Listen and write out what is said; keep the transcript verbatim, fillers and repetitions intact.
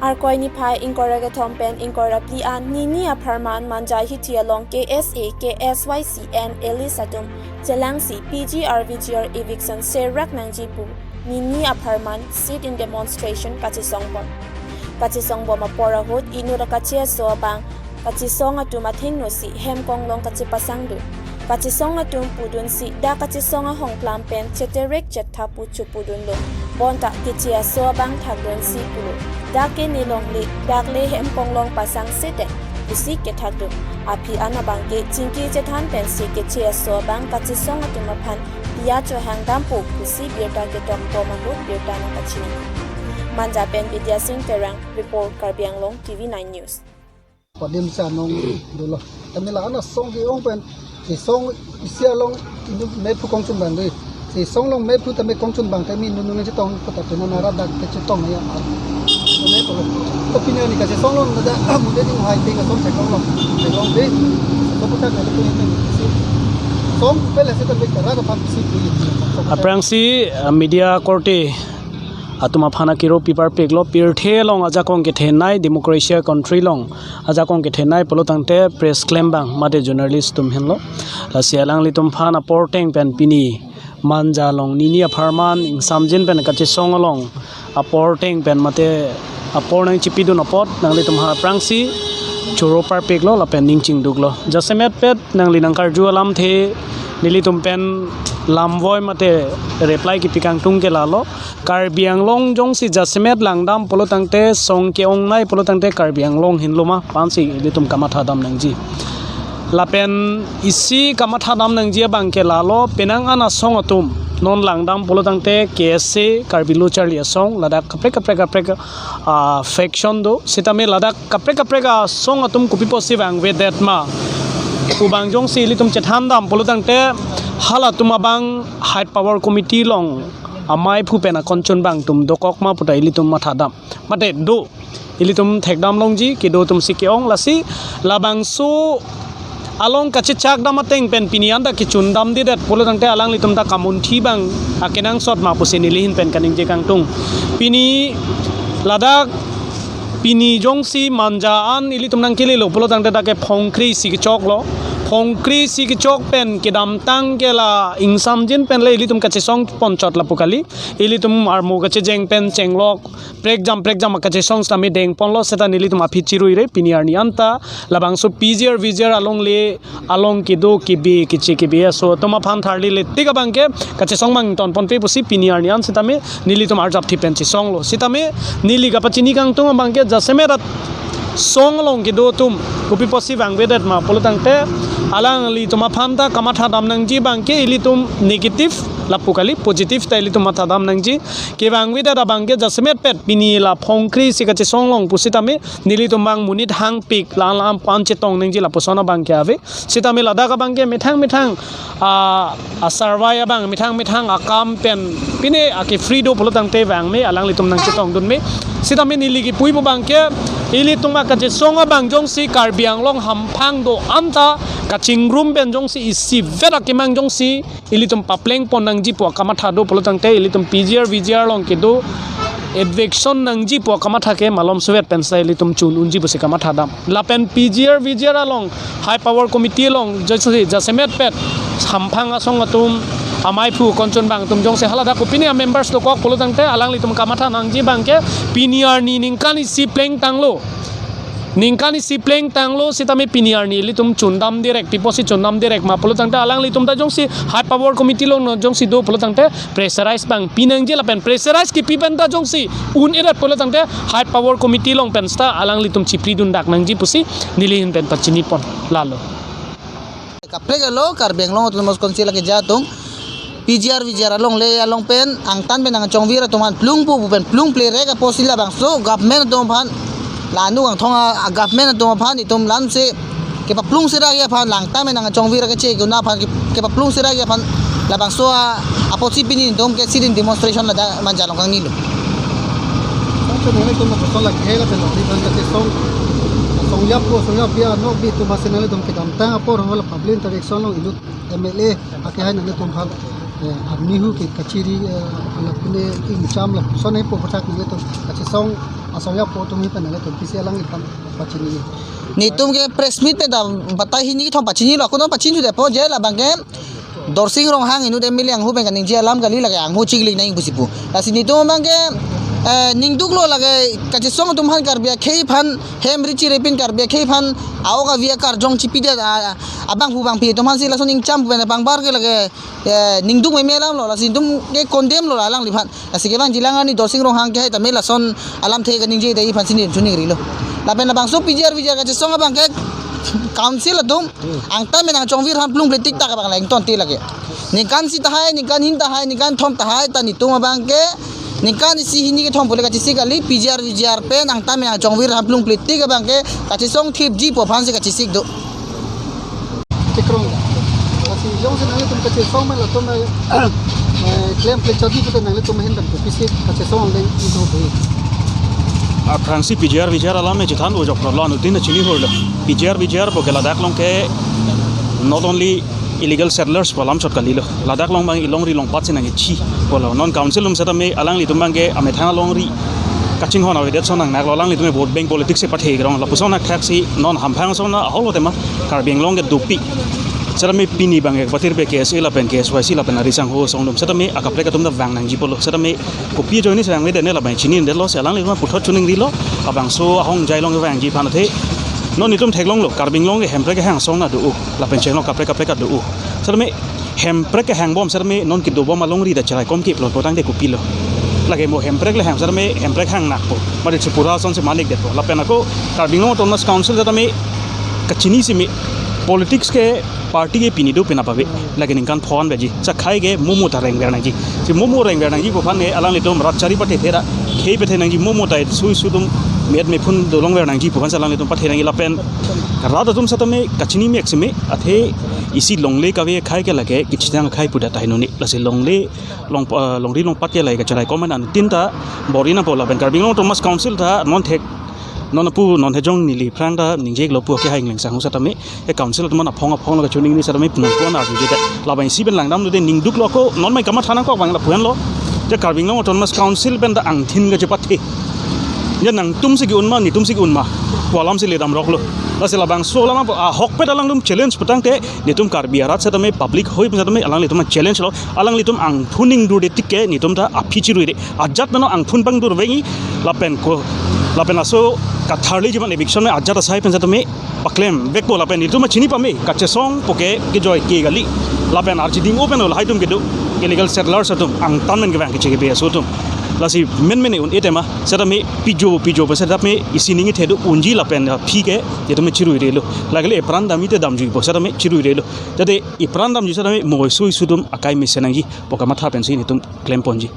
Arkoi niphai ingkoi ra kethom pen ingkoi ra phli an nini apharman Manja hithi along K S A, K S Y C and L S atum chelangsi P G R V G R eviction serak nangji pu nini apharman sit-in demonstration kachesong bom. Kachesong bom apor ahut inut akache aso abang kachesong atum athengno si hem konglong kachepasangdun. Kachesong atum pudunsi dak kachesong ahongklam pen cheterek chetha pu chupudunlo. Bonta keche aso abang thakdunsi pulo, dak ke ne longle, dak le hem konglong pasang sete pusi kethakdun. Aphi an abang ke chingki chethan pensi keche aso abang kachesong atum aphan pia chohang dampo pusi birta ketok bom ahut birta nangkachini. Manja pen Bidya Singh Terang, report Karbi Anglong T V nine News. Kodim si anong dolo. Tame la-an asong ke-ong pen, si song isi along inut mephu kongchun bang dei. Si song along mephu tame kongchun bang tame inut nung chetong kota pena nara dak ke chetong ya. Tame tolo. To pini ani kachesong along da mude ding hai ting asong cheklong along. Cheklong dei. So putak na tu ini si. Song pele si tame kara ka pan si pu. Aphrangsi, uh, media korte atum aphan akiro piparpiklo, pirthe along ajakong kethenei, democracy country along ajakong kethenei pulo tangte press klem bang mate journalist atum henlo. Lasi alanglitum aphan apor ateng pen pini Manja along nini apharman ingsamjin pen kachesong along apor ateng pen mate apor nangchipidun apot nanglitum aphan aphrangsi choro parpiklo lapen ning chingduklo. Jasemet pet nangli nangkarju alamthe nelitum pen lamvoi mate reply kipi kangtung ke lalo. Karbi Anglong jongsi jasemet langdam pulo tangte song ke-ongnei pulo tangte Karbi Anglong henlo ma pensi ilitum kamatha dam nangji. Lapen isi kamatha dam nangji abang ke lalo, penang an asong atum non langdam pulo tangte K S A, Karbi Lo Charli Asong, ladak kaprek kaprek kaprek, ah, faction do. Sitame ladak kaprek kaprek asong atum kopi pusi vangvedet ma pu abang jongsi ilitum chethan dam pulo tangte halatum abang High Power Committee along amei aphu pen akongchun bang atum dokok ma puta ilitum matha dam. Mate do, ilitum thekdam longji kedo atum si ke-ong, lasi labangso along kachechak dam ateng pen pini anta kechun damdedet pulo tangte alanglitum ta kamunthi bang akenangsot ma pusi neli ahin pen kaningje kangtung. Pini ladak pini jongsi Manja an ilitum nangkelelo pulo tangte dak ke phongkre isi kechoklo. Phongkre isi kechok pen kedamtang ke la ingsamjin pen le ilitum kachesong ponchot lapu kali. Ilitum armu kachejeng pen chenglok prekjam prekjam kachesong sitame dengponlo seta nelitum aphi chiruire pini arni anta labangso P G R V G R along le along kedo kebe keche kebe aso atum aphan tharli le tik abang ke kachesong bang tonponpe pusi pini arni an sitame nelitum arjap thi pen chesonglo. Sitame neli kapachini kangtung abang ke jasemet asong along kedo atum kopi pusi vangvedet ma pulo tangte alanglitum aphan ta kamatha dam nangji abang ke ilitum negative lapu kali, positive ta ilitum matha dam nangji. Kevangvedet abang ke jasemet pet pini la phongkre isi kachesong along pusitame nelitum bang monit hangpik la-an la-an pu-an chetong nangji lapuson abang ke ave. Sitame ladak abang ke methang methang, ah, asarvai abang methang methang akam pen pine ake free do pulo tangte vangme alanglitum nangchetongdunme. Sitame neli kipuipo abang ke ilitum akachesong abang jongsi Karbi Anglong hamphang do anta kachingrum pen jongsi isivet akemang jongsi ilitum paplengpon nangji pu akamatha do pulo tangte ilitum P G R V G R along kedo eviction nangji pu akamatha ke malom suvet pensi ilitum chun unji pusi kamatha dam. Lapen P G R V G R along High Power Committee along jongsi jasemet pet hamphang asong atum amei aphu kongchun bang atum jongsi haladak kopine a members dokok pulo tangte alanglitum kamatha nangji abang ke pini arni ningkan isi plengtanglo. Ningkan isi plengtanglo sitame pini arni ilitum chundam direct, pi pusi chundam direct ma pulo tangte alanglitum ta jongsi High Power Committee along non jongsi do pulo tangte pressurize bang pi nangji lapen pressurize kipi pen ta jongsi un-edet pulo tangte High Power Committee along pen seta alanglitum chipri dundak nangji pusi neli ahin pen pachinipon lalo. Kaprek alo Karbi Anglong Autonomous Council akeja atum P G R V G R along le along pen angtan pen nangchongvir atum aphan plungpo pu pen plungple rek apotsi labangso government atum aphan la-an angthong a, a government atum aphan itum lamsi kepaplung siraki aphan langtan pen nangchongvir akeche kuna aphan ke, kepaplung siraki aphan labangso a apotsi pini itum ke sit-in demonstration ladak Manja along kangnilo. Song chenang le itum ason la khela pen nokri ban kachesong. Song yap ko song yap ya nokbi itum asen le itum kedamtang apor hol public interaction along inut M L A akehai nanglitum aphan Eh, army hu ke kachiri, eh, alapine ingcham lapuson hepo aphuthak nanglitum kachesong asong ya po atum hi pen nanglitum pisi alangliphan pachini. Netum ke press meet pen ta batai hini kethom pachinilo, ako non pachinithudepo, je labang ke Dorsing Ronghang inut M L A anghu pen kaningje alam kali, lake anghu chikli nang pusi pu. Lasi netum abang ke, eh, ningduklo, lake kachesong atum aphan, Karbi akhei aphan, hem ri chirepin Karbi akhei aphan a-ok avi akarjong chipidet, a, a, abangphu bangphi atum aphansi lason ingcham pen abang bar ke lake, eh, ningduk meme alamlo, lasi netum ke condemn lo alangliphan. Lasi kevangjilang arni Dorsing Ronghang ke hai tame lason alamthe kaningje dei aphansi netum chuningrilo. Lapen labangso P G R V G R kachesong abang ke council atum angtan pen nangchongvir aphan plungple tik tak abang la ingtonte lake. Ningkan isi tahai, ningkan hini tahai, ningkan thom tahai ta netum abang ke ningkan isi hini kethom pule kachesik kali, P G R V G R pen angtan pen nangchongvir aphan plungple tik abang ke kachesong thipji pu aphansi kachesik do. Chekrong. Lasi jongsi nanglitum kachesong pen latum, eh, eh, klemple chokji pute nanglitum ahin pen kopisi kachesong angdeng ingthu pu. Aphrangsi P G R V G R alam chethan ojok lo, lo anuttin chini hurlo. P G R V G R pu ke ladak along ke not only illegal settlers pu alam chot kalilo. Ladak along abang ilongri longpat si nangkechi pulo. Non council atum setame alanglitum abang ke amethang alongri kachinghon avedet ason nangnaklo, alanglitum vote bank politics si pathe kerong. Lapuson akthaksi non hamphang ason ahoklo tema Karbi Anglong ke dopik. Setame pini abang ke patirpe K S A lapen K S Y C lapen ari sangho asong atum setame akaprek atum ta vang nangji pulo. Setame kopi ajoine si vangvedet ne labang chininedetlo, si alanglitum puthot chuningrilo, labangso ahongjai along vangji aphan athe. Non netum theklonglo, Karbi Anglong ke hemprek kehang asong ta do-o, lapen chenglok kaprek kaprek ta do-o. Setame hemprek kehang bom setame non kedobom alongri ta cheraikom ke plot potang de kopilo. Lake mo hemprek le hang setame hemprek hang nakpo. Mari Tripura asonsi manikdetpo. Lapen ako Karbi Anglong Autonomous Council setame kachini si me politics ke party ke pini do pina pave. Lake ningkan phongo baji. Sa khei ke momo ta rengver nangji. Si momo rengver nangji pu aphan ne alanglitum rat chari pathe thera. Khei pathe nangji momo ta sui sui atum met mephun dolongver nangji pu aphan si alanglitum pathe nangji lapen rat atum setame kachini mek si me athe isi longle kave akhei ke lake kechitang akhei pu ta tahai nuni. Lasi longle long, eh, longri longpat ke lake cheraikom anuttin ta bor-i nangpo lapen Karbi Anglong Autonomous Council ta non thek non apu non hejong neli aphrang ta ningjelo pu ke hai inglengsang ho setame e council atum aphong aphong lo kachoningri setame non pu an arjuje ta labang isi pen langdamlo de ningduklo ako non mai kamatha nangkok abang lapu-anlo. Je Karbi Anglong Autonomous Council pen ta angthin kachepathe. Je nangtumsi ke-un ma, netumsi ke-un ma pu alamsi ledamroklo. Lasi labangso alam ahokpet alangtum challenge putangte netum Karbi arat setame public hoi pen setame alanglitum challenge lo. Alanglitum angthun ingdurde tik ke netum ta aphi chiruire. Ajat meno angthun pangdur vengi lapen ko lapen aso katharli jiman eviction me ajat asai pen setame paklemvekpo lapen netum chini pame kachesong pu ke kejoi ke kali. Lapen archiding open lo lahai atum kedo illegal settlers atum angtan men kevang keche kebe aso atum. Lasi men men un-e tema setame pijo pijo pen setame isi ning thedo unji lapen aphi ke netum chiruirelo. Lake le epran damji te damjuipo setame chiruirelo. Jate epran damji setame mo sui sui atum akai mesen nangji pu kamatha pensi netum klemponji.